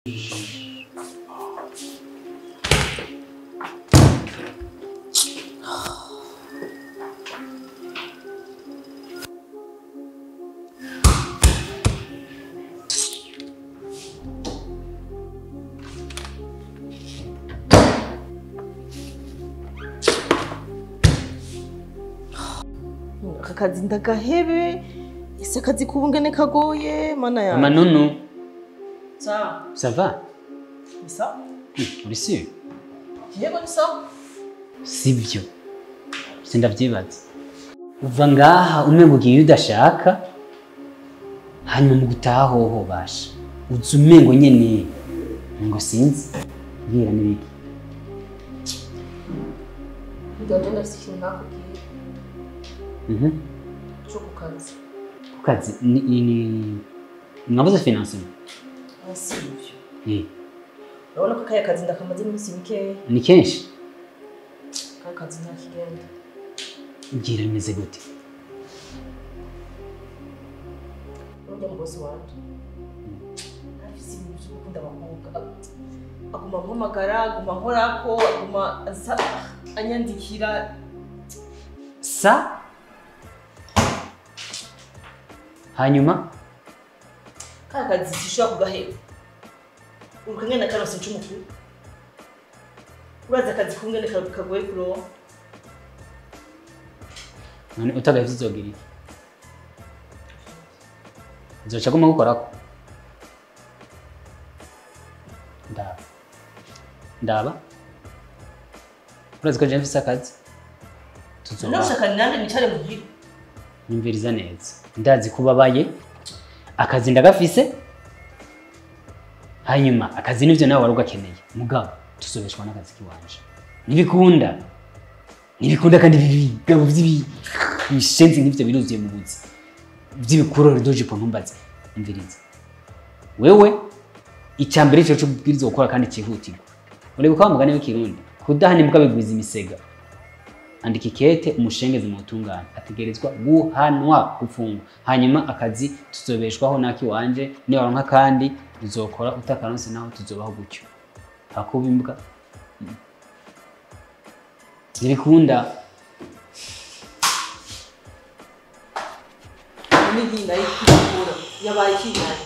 Aka kazi ndagahebe, ese akazi kubungene kagoye mana ya. Manunu. Ça. Ça va? Ni sawa? Uri sûr? Yego ni sawa. Sivyo. Sindavyibaza. Uva ngaha umengo ugiye udashaka, hanyuma mu gutaha hoho basha. Uza umengo nyene ngo sinzi. Mbwira n'ibiki. Ndagenda ndafise ikintu nakubwiye. Cyo ku kazi. Ku kazi ni mwabuze financement. Sivyo. Eh. Urabona ko kaya kazi ndakamaze iminsi mikeya. Ni kenshi. Kaya kazi nta kigenda. Ngira bimeze gute? Urya mugozi wanje. Afise ibintu byo gukunda abakobwa. Aguma ampamagara, aguma ankorako, aguma anyandikira. Sa? Hanyuma? Kaya kazi sishobora kugaheba. Urukangana karonse ncumukuru. Uraza akazi kungene kagoye kuronka. None utagahevye uzogira iki? Uzoca aguma agukorako? Ndaba. Ndaba. Urazi ko jewe mfise akazi? Tuzoba. Ntushaka nande nicare muhira. Nyumviriza neza. Ndazi ko ubabaye. Akazi ndagafise. Hanyuma akazi nivyo nawe wari ugakeneye. Mugabo tuzobeshwa n'akazi kiwanje. Nibikunda. Nibikunda kandi bibigabo vy'ibishenzi nk'ivyo biruzuye mu buzi. Vy'ibikurore dojipo ntumbaze. Umviriza. Wewe icambere cyo cubwirizwa gukora kandi cyihutirwa. Uribuka wa mugani w'ikirundi, kudahana imbwa bigwiza imisega. Andika ikete umushengeze mu butungane, ategerezwa guhanwa gufungwa. Hanyuma akazi tuzobeshwaho naki wanje, niwaronka kandi uzokora utakaronse naho tuzobaho gutyo. Hakuba imbwa. Nibikunda. Nini nayo ikikura yabaye kinani.